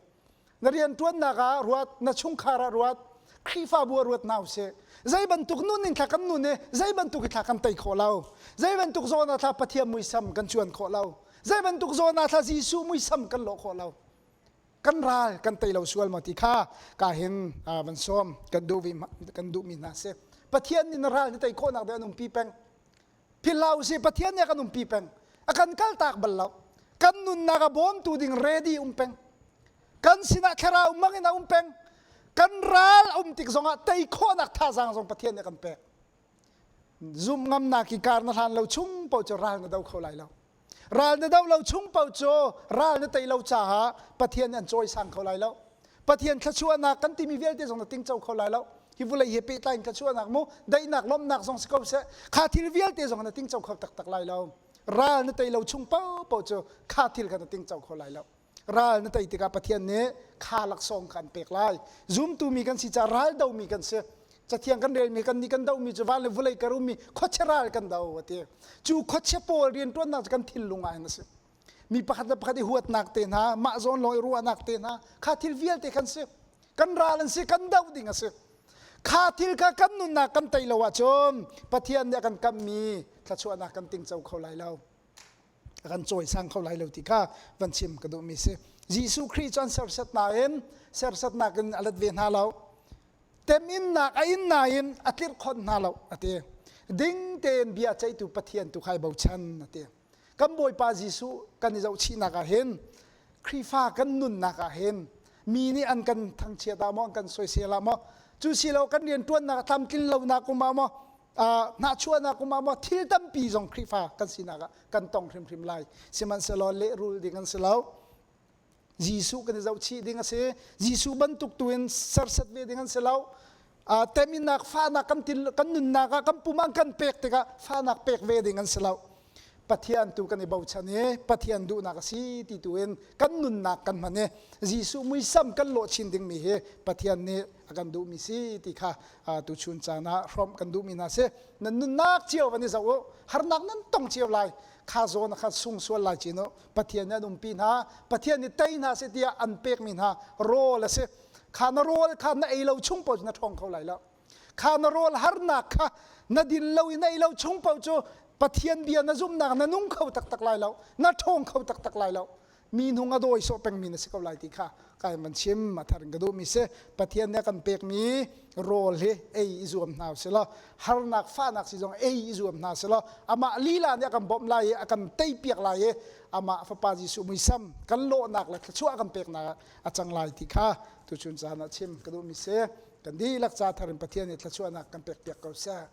A: Na rianṭuannak ah ruat, na chungkhar ah ruat, Khrihfabu ah ruat hna usih. Zei bantuk nun in thla kan nun i zei bantuk i thla kan tei khawh lo. Zei bantuk zawn ah thla Pathian muisam kan cuan khawh lo. Zei bantuk zawn ah thla Jesuh muisam kan lawh khawh lo. Kan ral kan tei lo sual maw ti kha ka hin van sawm kan duh kan duhmi hna si. Pathian nih na ral na tei khawhnak ding an umpi peng. Philh hlah usih Pathian nih a kan umpi peng. A kan kaltak bal lo. Kan nunnak a bawmtu ding ready um peng. Kan sinah thlarau mang in a um peng. Kan ral a um tik zongah tei khawhnak thazaang zong Pathian nih a kan pek. Zumh ngamnak i kar na hlan lo chung paoh cu ral na do kho lai lo. Ral na do lo chung paoh cu ral na tei lo caah Pathian nih an cawisang kho lai lo. Pathian thluachuahnak kan timi vialte zong na tingco kho lai lo. Hi vulei he pehtlai in thluachuahnak mu daihnak lawmhnak zong si ko seh kha thil vialte zong na tingco kho taktak lai lo. Ral na tei lo chung paohpaoh cu kha thil kha na tingco kho lai lo. Ral na tei tikah Pathian nih kha laksawng kha an pek lai. Zumtu mi kan si caah ral domi kan si. Cathiang kan relmi kan nih kan domi cu van le vulei kar ummi khuachia ral kan do a ti. Cu khuachia pawl rianṭuannak cu kan thinlung ah hin a si. Mi pakhat le pakhat i huatnak te hna, mah zawn lawng i ruahnak te hna, kha thil vialte kan si. Kan ral an si, kan doh ding a si. Kha thil kha kan nunnak kan tei lo ahcun Pathian nih a kan kamhmi thluachuahnak kan tingco kho lai lo. A kan cawisang kho lai lo ti kha van chim ka duhmi si. Jesuh Khrih cu an sersiat nain sersiatnak in a let ve hna lo. Teminnak a in nain a tlirhkhonh hna lo a ti. Ding tein bia ceihtu Pathian tu khai bochan a ti. Kan Bawipa Jesuh kan i zohchihnak ah hin Khrihfa kan nunnak ah hin mi nih an kan thangchiat ah maw an kan soisel ah maw cu si lo kan rianṭuannak tlamtlin lonak um ah maw hnahchuahnak um ah maw thil tampi zong Khrihfa kan sinak ah kan tong hrimhrim lai. Sihmanhsehlaw lehrul ding an si lo. Jesuh kan i zohchih ding a si. Jesuh bantuk tu in sersiat ve ding an si lo. Teminnak fahnak kan til kan nunnak ah kan pum ah kan pek tikah fahnak pek ve ding an si lo. Pathian tu kan i bochan i Pathian duhnak a si ti tu in kan nunnak kan hman i Jesuh muisam kan lawh chin dingmi hi Pathian nih a kan duhmi si ti kha tuchun caan ah hrawmh kan duhmi hna si. Nan nunnak cio van i zoh u. Harnak nan tong cio lai. Kha zawn kha sung sual lai chin u. Pathian nih an umpi hna. Pathian nih tei hna seh tiah an pekmi hna rawl a si. Kha na rawl kha na ei lo chung paoh cu na ṭhawng kho lai lo. Kha na rawl harnak kha na din lo i na ei lo chung paoh cu Pathian bia na zumhnak na nung kho taktak lai lo. Na ṭhawng kho taktak lai lo. Mi hnung a dawi sawh pengmi na si ko lai ti kha kai van chim a thar in ka duhmi si. Pathian nih a kan pekmi rawl hi ei i zuam hna usih law harnak fahnak si zong ei i zuam hna sih law amah lila nih a kan bawmh lai i a kan teipiak lai i amah fapa Jesuh muisam kan lawhnak le thluachuah kan peknak ah a cang lai ti kha tuchun caan ah chim ka duhmi si. Kan dihlak ca thar in Pathian nih thluachuahnak kan pekpiak ko seh.